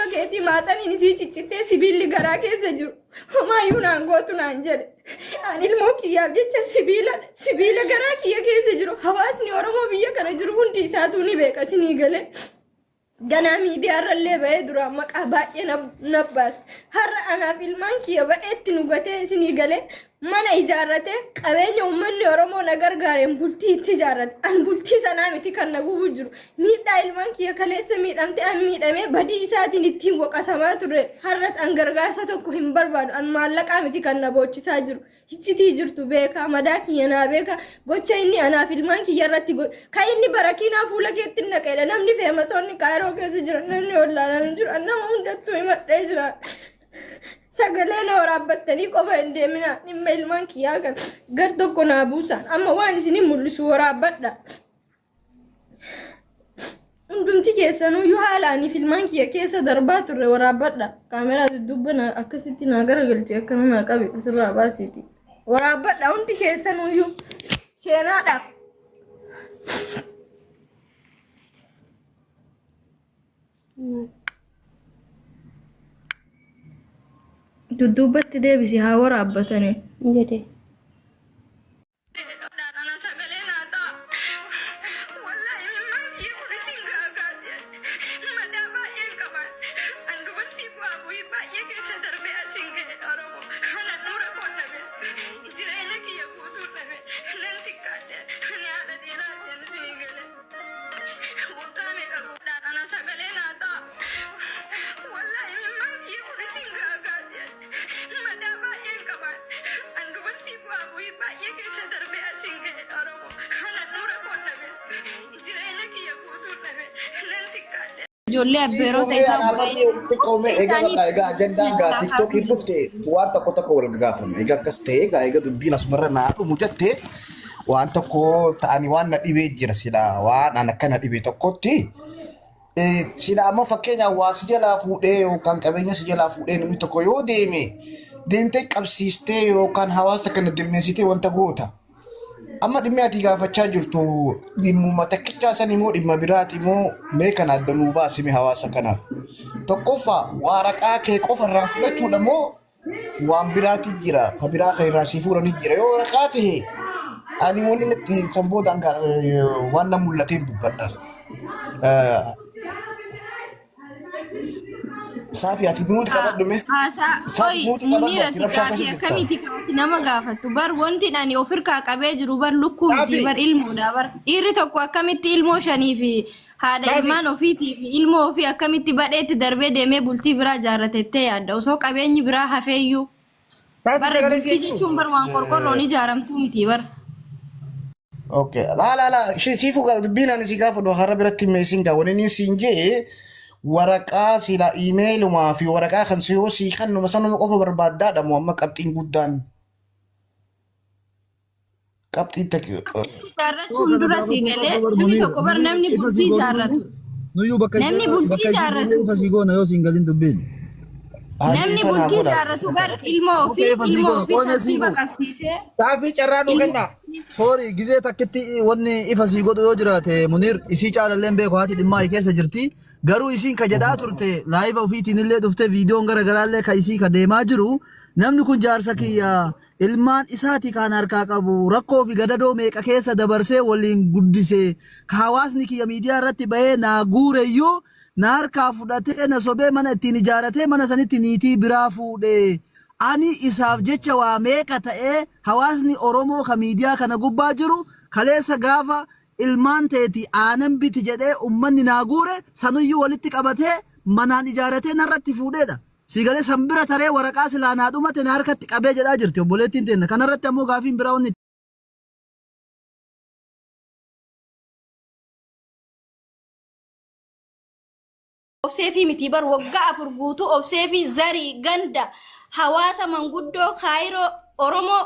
akka keetii maatsaniin isii ciccittee sibiilli garaa keessa jiru homaayyuu naan gootu naan jedhe. An ilmoo kiyyaaf jecha sibiila sibiila garaa kiyya keessa jiru hawaasni Oromoo biyya kana jiru hundi isaatuu ni beeka isinii galee. Ganaa miidiyaarrallee ba'ee duraan maqaa baay'ee na baase. Har'a anaaf ilmaan kiyya badheetti nu gatee isinii galee mana ijaarratee qabeenya uummanni Oromoo na gargaareen bultii itti ijaarrate. An bultii sanaa miti kan na gubu jiru. Miidhaa ilmaan kiyya kaleessa miidhamte an miidhamee badii isaatiin ittiin waqasamaa ture. Har'as an gargaarsa tokko hin barbaadu. An maallaqaa miti kan na boochisaa jiru. Hiccitii jirtu beeka, madaa kiyya naa beeka, gocha inni anaaf ilmaan kiyya irratti godhe. Kan inni barakiinaa fuula keetti naqeedha. Namni feemasoonni kaayiroo keessa jiran, namni wallaalaan hin jiru. An nama hundattuu himadhee jira. Sagalee na waraabbattanii qofa hin deeminaa. Dhimma ilmaan kiyyaa kan gar tokko naa buusaan. Amma waan isinii mul'isu waraabbadha. Hundumti keessanuyyuu haala ani filmaan kiyya keessa darbaa turre waraabbadha. Kaameraa dudduubba na akkasitti naa garagalchee akkana naa qabi asirraa baasiiti. Waraabbadha hundi keessanuyyuu seenaadhaaf. Dudduubbatti deebisi haa waraabbatanii. Jedhe. Ana sagalee naa ta'a. Wallaahi imimmaan kiyya kun isin gaagaase. Madaa baay'een qaba. An dubartii bu'aa bu'ii baay'ee keessa darbee asiin ga'e Oromoo. Ana nuura koon dhabe. Jireenya kiyya guutuu dhabe. Nan xiqqaadhe. Ani haadha dhiiraati ani isinii galee. Waggaa meeqa guudhaan ana sagalee naa ta'a. Wallaahi imimmaan kiyya kun isin gaagaase. Madaa baay'een qaba. An dubartii bu'aa bu'ii baay'ee keessa darbee asiin ga'e Oromoo. Ana nuura koon dhabe. Jireenya kiyya guutuu dhabe. Nan xiqqaadhe. Ijoollee abbeerota Dhiifamee isaa anaafati obboleessa xiqqoo mee egaa isaanii bakka egaa ajandaan gaa irraa tiktookiin kaasuu dhufte waan tokko tokko wal gaafanna. Egaa akkas ta'e egaa egaa dubbiin asumarra naa dhumu jette waan tokko ta'anii waan na dhibee jira silaa waan an akka na dhibe tokkotti Sila amma fakkeenyaaf waa si jalaa fuudhee yookaan qabeenya si jalaa fuudhee namni tokko yoo deeme deemtee qabsiistee yookaan hawaasa kana dirmeessitee wanta goota. Amma dhimmi ati gaafachaa jirtu dhimmuma takkichaa sanii moo dhimma biraati moo mee kana adda nuu baasime hawaasa kanaaf. Tokkoffaa waraqaa kee qofa irraa fudhachuudha moo waan biraati jira ka biraa ka irraa si fuudhani jira yoo waraqaa ta'e ani wanni natti san boodaan waan na mul'ateen dubbadha. Saafi ati muuti qabadhu mee. Haasaa Saafi oi muuti qabadhu Muniir ati ati rabshaa gaafii keessa jirta. akkamiiti kaati nama gaafattu bar wanti ani of hirkaa qabee jiru bar lukkuu miti Saafi. bar ilmoodha bar dhiirri tokko akkamitti ilmoo shanii fi haadha Saafi. ilmaan ofiitii fi ilmoo ofii akkamitti badheetti darbee deemee bultii biraa ijaarratettee yaadda osoo qabeenyi biraa hafeeyyuu Saafi bar sagalee bultii ishee jechuun bar waan qorqorroon ijaaramtuu miti bar. Okay. Laa laa laa ishee siifuu gaa dubbiin ani si gaafadhu har'a biratti meesiin gaa wani inni siin jee waraqaa silaa iimeelumaa fi waraqaa kan si yoo sii kannuma sanuma qofa barbaaddaadha moo amma qabxiin guddaan. Qabxiin takka. Ijaarrachuun dura sii galee namni tokko bar namni bultii ijaarratu. Nuyyuu bakka Namni ishee bultii bakka ishee ijaarratu. buunee ifa sii goona yoo siin galin dubbiin. Namni bultii ijaarratu bar ilmoo ofii Okee, ifa sii ilmoo goona. ofii Qoona sii tartiiba goona. qabsiisee Saafii carraa nuu ilmoo kennaa. Sorry, gizee takkitti wanni ifa sii godhu yoo jiraate Munir isii caalalleen beeku haati dhimmaa keessa jirti. Garuu isiin ka jedhaa turte laayiva ofiitiin illee dhufte viidiyoon gara garaallee ka isii ka deemaa jiru namni kun jaarsa kiyya Ilmaan isaati kaan harkaa qabu rakkoo fi gadadoo meeqa keessa dabarsee waliin guddise ka hawaasni kiyya miidiyaa irratti bahee naa guureyyuu na harkaa fudhatee na sobee mana ittiin ijaaratee mana sanitti niitii biraa fuudhe ani isaaf jecha waa meeqa ta'ee hawaasni Oromoo ka miidiyaa kana gubbaa jiru kaleessa gaafa ilmaan teeti aanan biti jedhee ummanni naa guure sanuyyuu walitti qabatee manaan ijaaratee narratti fuudheedha. Sii galee san bira taree waraqaa silaa naa dhumate na harkatti qabee jedhaa jirti obboleettiin teenna. Kanarratti ammoo gaafiin biraa wanni obseefii miti bar waggaa 4 guutuu obseefii zarii ganda hawaasa manguddoo kaayiroo oromoo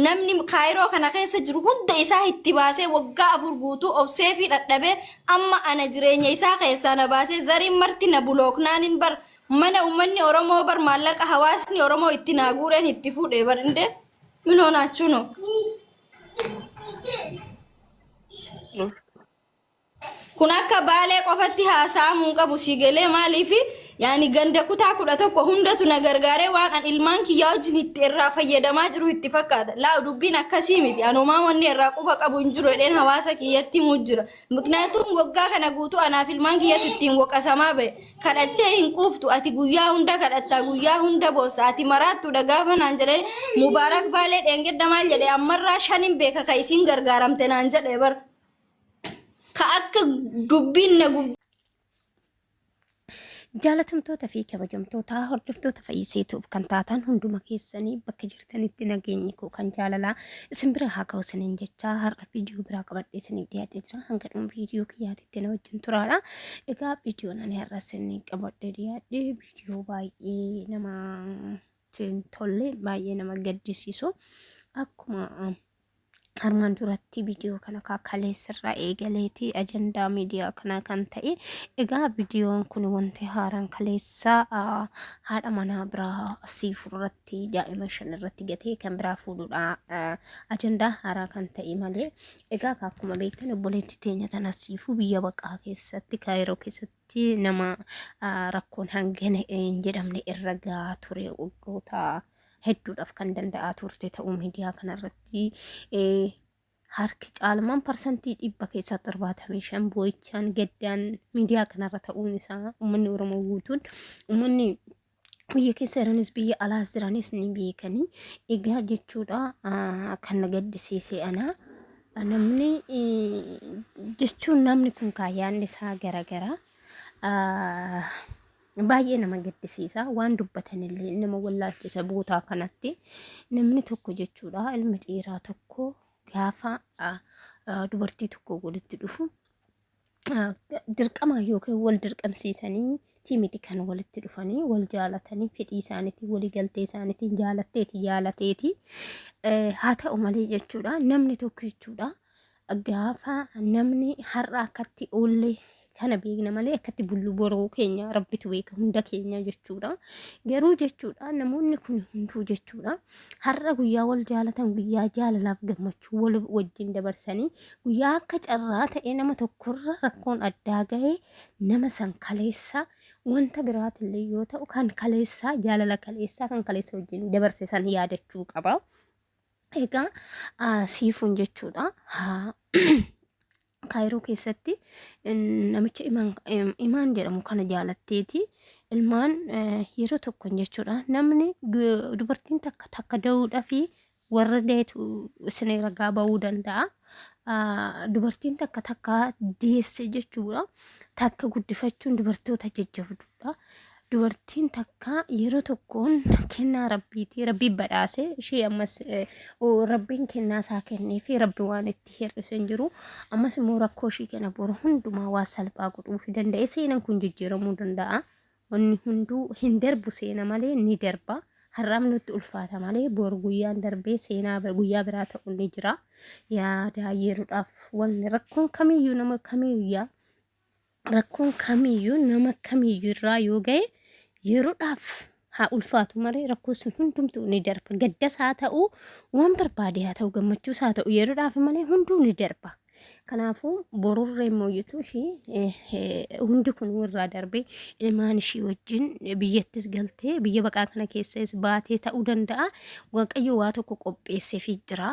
namni kaayiroo kana keessa jiru hunda isaa itti baasee waggaa 4 guutuu obseefii dhadhabee amma ana jireenya isaa keessaa na baasee zariin marti na bulooknaanin bar Mana ummanni Oromoo bar maallaqa hawaasni Oromoo itti naa guureen itti fuudhe bar inde min honaachuu no. Kun akka baalee qofatti haasa'amuu hin qabu si galee maaliif Yaani ganda kutaa 11 hundatu na gargaaree waan an ilmaan kiyyaa wajjin itti irraa fayyadamaa jiru itti fakkaata. Laa dubbiin akkasii miti. Anumaa wanni irraa quba qabu hin jiru jedheen hawaasa kiyyatti himuu jira. Miknaatuun waggaa kana guutuu anaaf ilmaan kiyyatu ittiin waqasamaa ba'e. Kadhattee hin quuftu ati guyyaa hunda kadhattaa guyyaa hunda boossa ati maraattuudha gaafa naan jedhee Mubaarak Baalee dheengadda maal jedhe ammarraa shanin beeka ka isiin gargaaramte naan jedhe bar. Ka akka dubbiin na gubde. Jaalatamtoota fi kabajamtoota hordoftoota Fayyisee Tube kan taatan hunduma keessanii bakka jirtanitti nageenyi koo kan jaalalaa isin bira haa ga'u isiniin jechaa har'a viidiyoo biraa qabadhee isiniif dhiyaatee jira. Hanga dhuma viidiyoo kiyyaatitti na wajjin turaadha. Egaa viidiyoon ani har'a isinii qabadhee dhiyaadhe viidiyoo baay'ee nama hin tolle baay'ee nama gaddisiisu akkuma armaan duratti viidiyoo kana kaleessarraa eegaleeti ajandaa miidiyaa kanaa kan ta'e. Egaa viidiyoon kun wanti haaraan kaleessa haadha manaa biraa siifuu irratti daa'ima 5 irratti gatee kan biraa fuudhuudha ajandaa haaraa kan ta'e malee. Egaa akkuma beektan obboleettii teenya tana siifuu biyya baqaa keessatti Kaayiroo keessatti nama rakkoon hangana hin jedhamne irra gahaa ture waggoota hedduudhaaf kan danda'aa turte ta'uu miidiyaa kanarratti harki caalmaan parsantii 100 keessaa 75 boo'ichaan gaddaan miidiyaa kanarra ta'uun isaa uummanni Oromoo guutuun uummanni biyya keessa jiranis biyya alaas jiranis ni beekanii. Egaa jechuudha kan na gaddisiise ana namni jechuun namni kun kaayyaanni isaa garagaraa Baay'ee nama gaddisiisa. Waan dubbatanillee nama wallaalchisa bootaa kanatti. Namni tokko jechuudha ilmi dhiiraa tokko gaafa dubartii tokko walitti dhufu dirqama yookiin wal dirqamsiisanii ti miti kan walitti dhufanii wal jaalatanii fedhii isaaniitiin walii galtee isaaniitiin jaalatteeti jaalateeti. Haa ta'u malee jechuudha namni tokko jechuudha Gaafa namni har'a akkatti oolle kana beekna malee akkatti bullu boruu keenya rabbitu beeka hunda keenya jechuudha. Garuu jechuudha namoonni kun hunduu jechuudha har'a guyyaa wal jaalatan guyyaa jaalalaaf gammachuu wal wajjin dabarsanii guyyaa akka carraa ta'e nama tokkorra rakkoon addaa gahe nama san kaleessa wanta biraatillee yoo ta'u kan kaleessaa jaalala kaleessaa kan kaleessa wajjin dabarse san yaadachuu qaba. Egaa siifuun jechuudha. Kaayiroo keessatti namicha Imaan jedhamu kana jaalatteeti. Ilmaan yeroo tokko jechuudha. Namni dubartiin takka takka da'uudhaaf warra deetu isin ragaa ba'uu danda'a. Dubartiin takka takka deesse jechuudha. Takka guddifachuun dubartoota jajjabduudha. Dubartiin takka yeroo tokkoon kennaa rabbiiti rabbii badhaase ishee ammas rabbiin kennaa isaa kennee fi rabbi waan itti hir'ise hin jiru. Ammas immoo rakkoo ishii kana boru hundumaa waa salphaa godhuufi danda'e seenan kun jijjiiramuu danda'a. Wanni hunduu hin darbu seena malee ni darba. Har'aaf nutti ulfaata malee boru guyyaan darbee seenaa guyyaa biraa ta'u ni jira. Yaada yeroodhaaf wanni rakkoon kamiyyuu nama kamiyyuu Rakkoon kamiyyuu nama kamiyyuu irraa yoo ga'e yeroodhaaf haa ulfaatu malee rakkoon sun hundumtuu ni darba. Gaddas haa ta'u waan barbaade haa ta'u gammachuus haa ta'u yeroodhaaf malee hunduu ni darba. Kanaafuu borurree mooyyituu ishii hundi kun irraa darbee ilmaan ishii wajjin biyyattis galtee biyya baqaa kana keessas baatee ta'uu danda'a. Waaqayyo waa tokko qopheesseefii jira.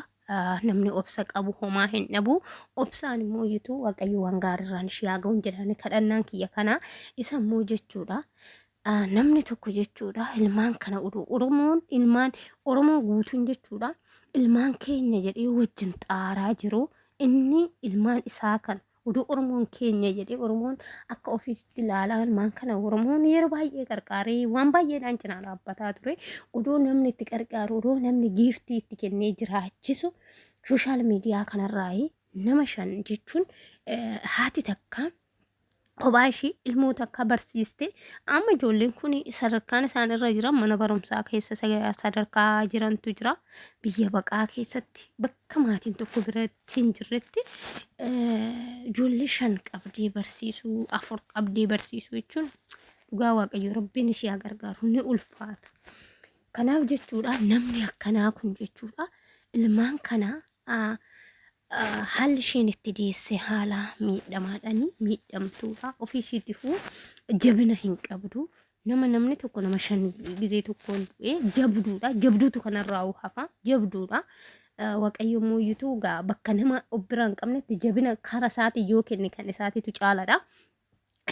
Namni obsa qabu homaa hin dhabu. Obsaan immoo iyyuu Waaqayyo waan gaariirraan ishee haa ga'uun jedhani kadhannaan kiyya kana isa immoo jechuudha. Namni tokko jechuudha ilmaan kana oduu Oromoon ilmaan Oromoo guutuun jechuudha ilmaan keenya jedhee wajjin xaaraa jiru inni ilmaan isaa kana Oduu Oromoon keenya jedhee Oromoon akka ofiitti ilaalaa ilmaan kana Oromoon yeroo baay'ee qarqaaree waan baay'eedhaan cinaa dhaabbataa ture. Oduu namni itti qarqaaru, oduu namni giiftii itti kennee jiraachisu sooshaal miidiyaa kanarraa nama 5 jechuun haati takka kophaa ishii ilmoo takka barsiiste amma ijoolleen kun sadarkaan isaan irra jiran mana barumsaa keessa sadarkaa jirantu jira biyya baqaa keessatti bakka maatiin tokko biratti hin jirretti ijoollee 5 qabdee barsiisuu 4 qabdee barsiisuu jechuun dhugaa waaqayyo rabbiin ishee haa gargaaru ni ulfaata. Kanaaf jechuudha namni akkanaa kun jechuudha ilmaan kana haalli isheen itti deesse haala miidhamaadhaani miidhamtuudha ofii ishiitifuu jabina hin qabdu. Nama namni tokko nama 5 gizee tokkoon du'ee jabduudha. Jabduutu kanarraa hafa. Jabduudha. Waaqayyo mooyyutu gaa bakka nama of biraa hin qabnetti jabina kara isaatii yoo kenne kan isaatiitu caaladha.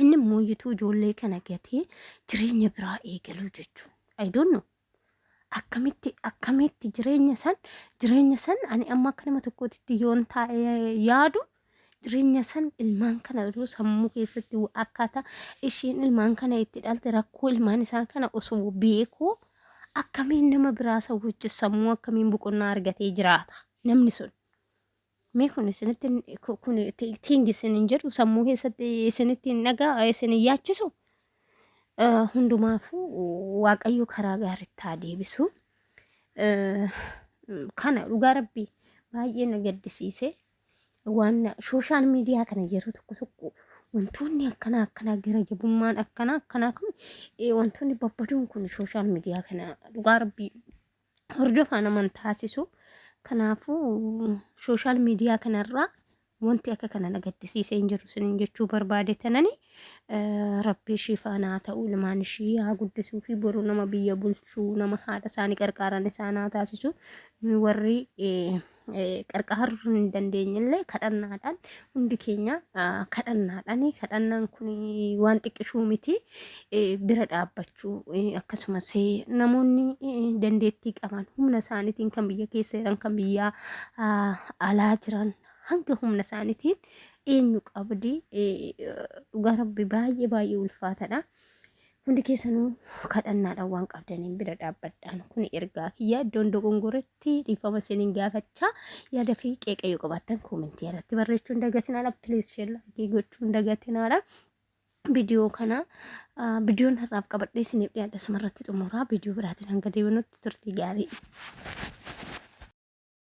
Inni mooyyutu ijoollee kana gatee jireenya biraa eegaluu jechuudha. I don't know. Akkamitti akkamitti jireenya san jireenya san ani amma akka nama tokkootitti yoon taa'ee yaadu jireenya san ilmaan kana osoo sammuu keessatti akkaataa ishiin ilmaan kana itti dhalte rakkoo ilmaan isaa kana osoo beekuu akkamiin nama biraa san wajjin sammuu akkamiin boqonnaa argatee jiraata namni sun. Mee kun isinitti kun tiingi isin hin jedhu sammuu keessatti isinitti hin dhagaa isin hin yaachisu. Hundumaafuu Waaqayyo karaa gaariitti haa deebisu. Kana dhugaa rabbii baay'ee na gaddisiise. Waan sooshaal miidiyaa kana yeroo tokko tokko wantoonni akkanaa akkanaa gara jabummaan akkanaa akkanaa kun wantoonni babbaduun kun sooshaal miidiyaa kana dhugaa rabbii hordofaa nama hin taasisu. Kanaafuu sooshaal miidiyaa kanarraa wanti akka kana na gaddisiisee hin jiru isiniin jechuu barbaade tanani rabbi ishii faana haa ta'u ilmaan ishii haa guddisuu fi boru nama biyya bulchuu nama haadha isaanii qarqaaran isaan haa taasisu nu warri qarqaaruu hin dandeenyellee kadhannaadhaan hundi keenya kadhannaadhaan kadhannaan kun waan xiqqishuu miti bira dhaabbachuu akkasumas namoonni dandeettii qaban humna isaaniitiin kan biyya keessa jiran kan biyya alaa jiran hanga humna isaaniitiin eenyu qabdi dhugaa rabbi baay'ee baay'ee ulfaatadha. Hundi keessanuu kadhannaadhaan waan qabdaniin bira dhaabbadhaan kun ergaa kiyya iddoon dogongoretti dhiifama isiniin gaafachaa yaada fi qeeqa yoo qabaattan koomentii irratti barreessuu hin dagatinaadha. Please share like gochuu hin dagatinaadha. Viidiyoo kana viidiyoon har'aaf qabadhee isiniif dhiyaadha asumarratti xumuraa viidiyoo biraatiin hanga deebinutti turtii gaarii.